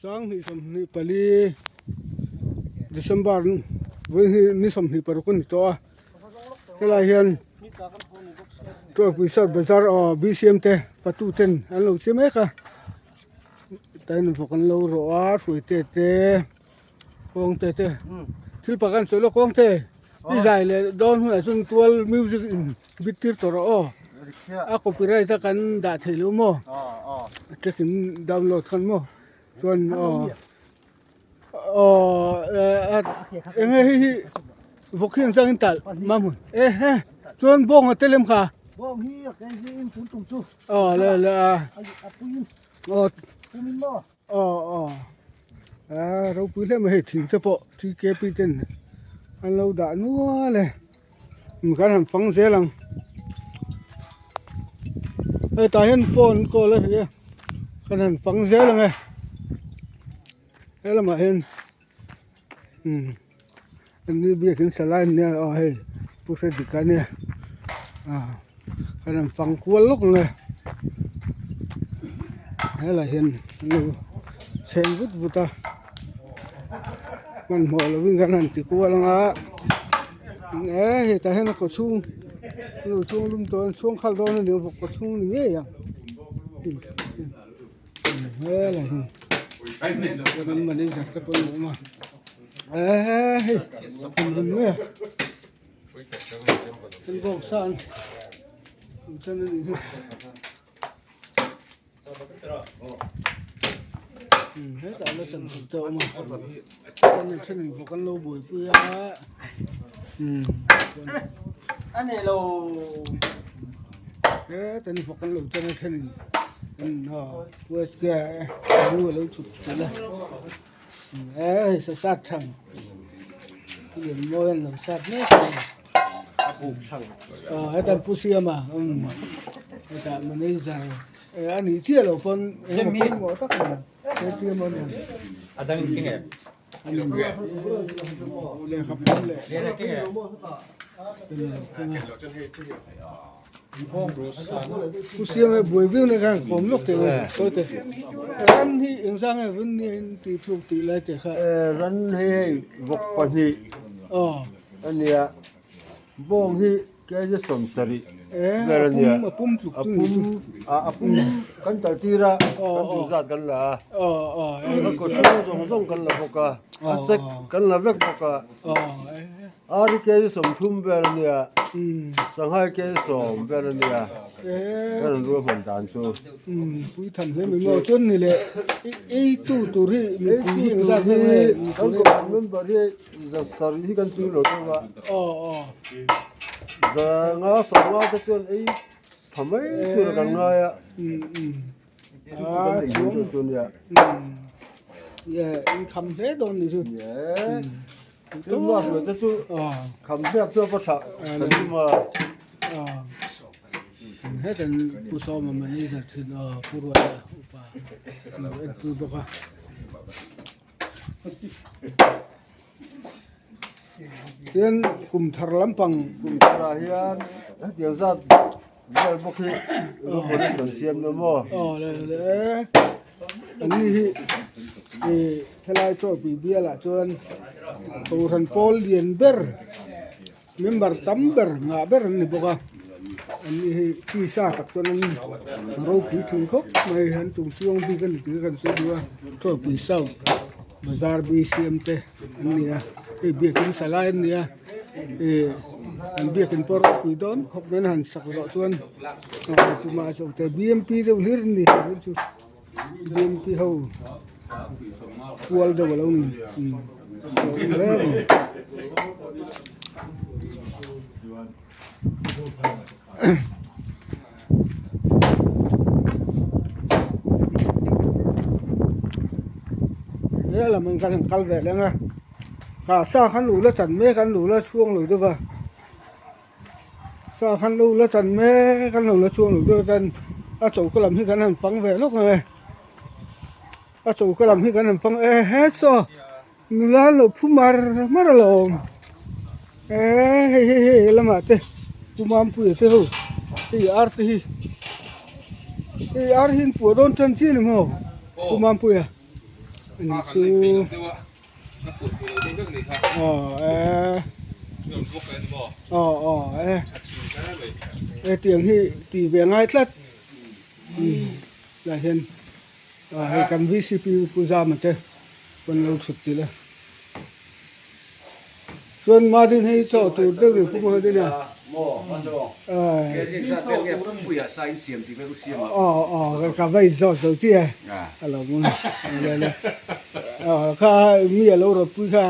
24 December vawi ni 26 a ni tawh a helai hian Tualpui South Bazar aw B_C_M te fatu ten an lo che mek a tain vawk an lo rawh a hruaite te kawngte te thil pakhat an sawi lawk kawngte i zai leh dawn hunah chuan tual music in bit tir tawh rawh aw a copyright a kan dah theih loh maw track in download khan maw chuan aw aw eng nge hei hi vawk hi engzah in talh mahmun e he chuan bawng a tel em kha aw le le a aw. Aw aw ah ropui hle mai hei thing te pawh TKP ten an lo dah nual e kan han fang zel ang hei tah hian phone call a ri a kan han fang zel ang e he lamah hian umm an ni biakin salai an nia aw hei pu Frederick a nia ah kan han fang kual lawk ang e helaiah hian an lo chheng vut vut a hmanhmawh lovin kan han ti kual ang a e hetah hian a kaw chhung an lo chhung lum tawh a an chhuang khalh dawn a ni ang kaw chhung ni ngei ang. Helai hi kan manager te pawh an awm a eee hei thawmhnaw mai a kan bawk sa an chan a nih hi hetah la chan tur te a awm a chuan a thenin vawk an lo buaipui a umm hetan vawk an lo chan a thenin lu a lo chhuk chilh a e hei sa sat thang lian mawi an lo sat mek a aw heta pu siama umm hetah manager e a nih chiah loh pawn engemaw pawimawh tak a ni atm a ni a ni lehkha pawm leh. Pu Siam he buai viau nei khan kawm lawk teh u sawi teh ran hi engzah nge vun ni in tih thluk tih lai teh kha ran hi hei vawk pahnih a nia bawng hi kg 70 vel a nia a pum tluk chu ni chu a pum kan tal tir a kan duh zat kan la a a kaw chhung zawng zawng kan la bawk a a sek kan la vek bawk a. Ari kg 30 vel a nia, Sanghai kg 10 vel a nia, kan rawn ruahman dan chu. Pui tham hle mai maw chuan ni leh ei tu tur hi mipui hi engzat nge nge kan kohhran member hi za sarih hi kan tui lo deuh a, za nga sawmnga te chuan ei tha mai tur a kan ngai a, chu chu kan nei dun chu nia. In kham hle dawn ni chu. Tunlai hruai te chu kham hriat chu a va tha kan tum a. Hetan Pu Sawma manager thin aw Pu Ruata upa lo enpui bawk a. Chuan kum thar lampang kum tharah hian hetiang zat vel bawk hi robot in kan siam na maw. Aw le le an ni hi ih helai chaw pui bialah chuan kohhran pawl lian ber member tam ber ngah ber an ni bawk a an ni hi tisa tak chuan an ropui thin khawp mai an chung chuang bik a ni tih kan sawi duh a chaw pui south bazar B_C_M te an ni a hei biakin salai an ni a ih an biakin pawh ropui dawn khawp mai an han sak zawh chuan tumah zawh te B_M_P deuh hlir an ni chu B_M_P ho kual deuh a lo ni hle a ni. He lam an kan han kal ve leng a kha sa khan lu la chan mek an lu la chhuang lo deuh va sa khan lu la chan mek an lo la chhuang lo deuh a chuan a choka lam hi kan han fang ve lawk ang e a choka lam hi kan han fang e he saw. Nula an lo phu mar mar alawm eee hei hei hei helamah te pu Mampuia te ho hei ar te hi hei ar hi an puah dawn tan chiah a ni maw pu Mampuia. Ani chu aw e aw aw e hetiang hi tih ve ngai tlat tah hian hei kan vcp pu zama te pawn lo thut chilh a chuan Madin hei chaw tur deuh ni pu Madin a aw aw ka va inzawt zo chiah e a lo mun aw kha mi a lo rawt pui kha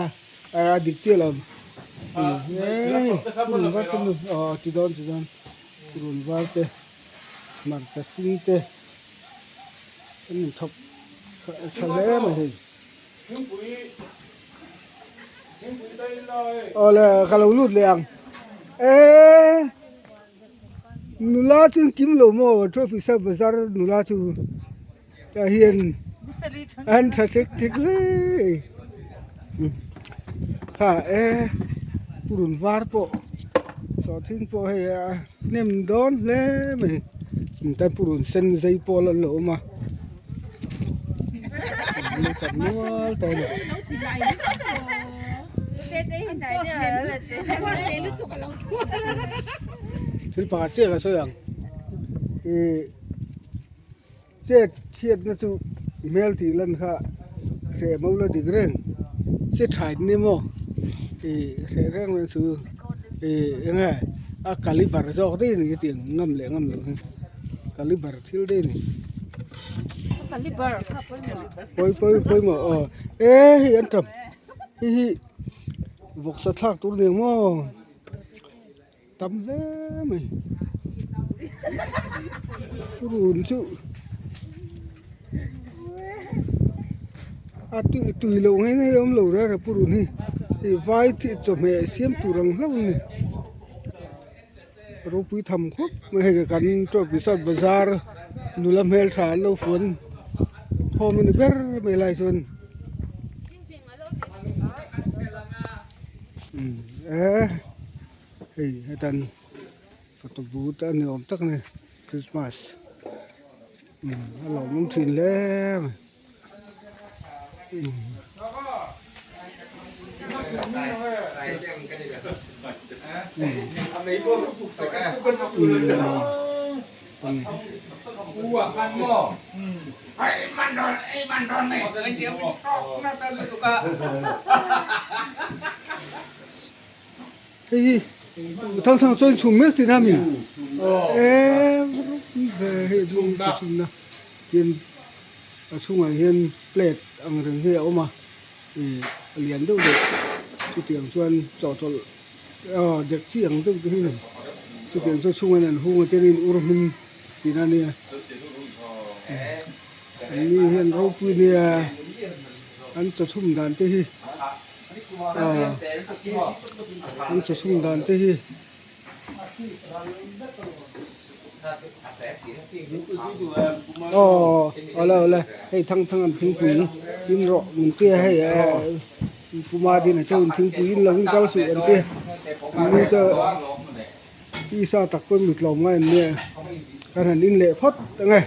a dik chiah lo hei purun var te aw ti dawn ti dawn purun var te hmarcha hring te an inchhawp tha hle mai hei. Awle ka lo lut leh ang eee nula chu kim lo maw trophy sap bazar nula chu tah hian an tha chek chek hle kha e purun var pawh sawhthing pawh hei a hnem dawn hle mai tan purun sen zai pawl an lo awm a. Thil pakhat chiah ka sawi ang ih chet chhiatna chu hmel tih lan kha hreh mo la dik reng che tha in nia maw ih hreh reng reng chu ih eng nge a caliber zawk daih a ni hetiang ngam leh ngam loh hi caliber. Thil daih a ni. Pawi pawi pawimawh aw e hei an tap hei hi vawksa thlak tur a ni ang maw tam hle mai run chu a tui tui loh nge nge a awm lo reng reng purun hi hei vai chawhmeh siam tur ang hlauh a ni. Ropui tham khawp mai hei kan tawpui sawn bazar nula hmeltha an lo fuan khawm a ni ber mai lai chuan umm eh hei hetan photo booth a ni awm tak a ni christmas umm a lawmawm thin hle mai. Hei hi thang thang chuan chhum mek tihna a mi hei chhumna tin a chhungah hian plate ang reng hi a awm a ih a lian deuh deuh chutiang chuan chawhtawlh aw dek chi ang deuh te hi a ni chutiang chuan chhungah hian an hung a chuanin ur hming tihna a nia an ni hian ropui nia an chawchhum dan te hi. An chaw chhung dan te hi aw awle awle hei thang thang an thingpui in rawh min tia hei puma din a chuan thingpui in lo in kal suh an tia an ni chu tisa tak pawn mi tlawm ngai an nia kan han in leh phawt ang e.